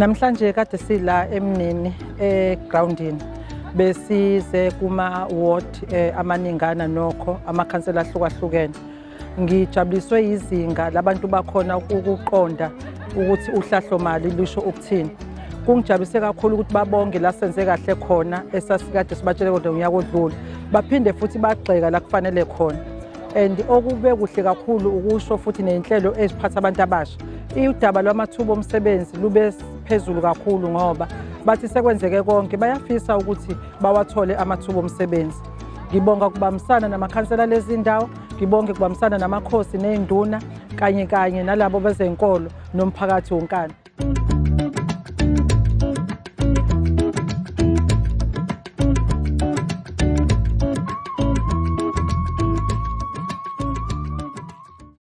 Namhlanje kade sila eMnini egroundini, besize kuma ward amaningana nokho, amakhansela ahlukahlukene. Ngijabuliswe izinga labantu bakhona ukuqonda ukuthi uhlahlo mali lusho ukuthini. Kungijabulise kakhulu ukuthi babonge la senze kahle khona esasikade sibatshele kodwa ngonyaka odlule, baphinde futhi bagxeka la kufanele khona. And okube kuhle kakhulu ukusho futhi ney'nhlelo eziphatha abantu abasha, udaba lwamathuba omsebenzi lube phezulu kakhulu ngoba bathi sekwenzeke konke, bayafisa ukuthi bawathole amathuba omsebenzi. Ngibonga ukubambisana namakhansela lezi ndawo, ngibonge ukubambisana namakhosi ney'nduna kanye kanye nalabo bezenkolo nomphakathi wonkana.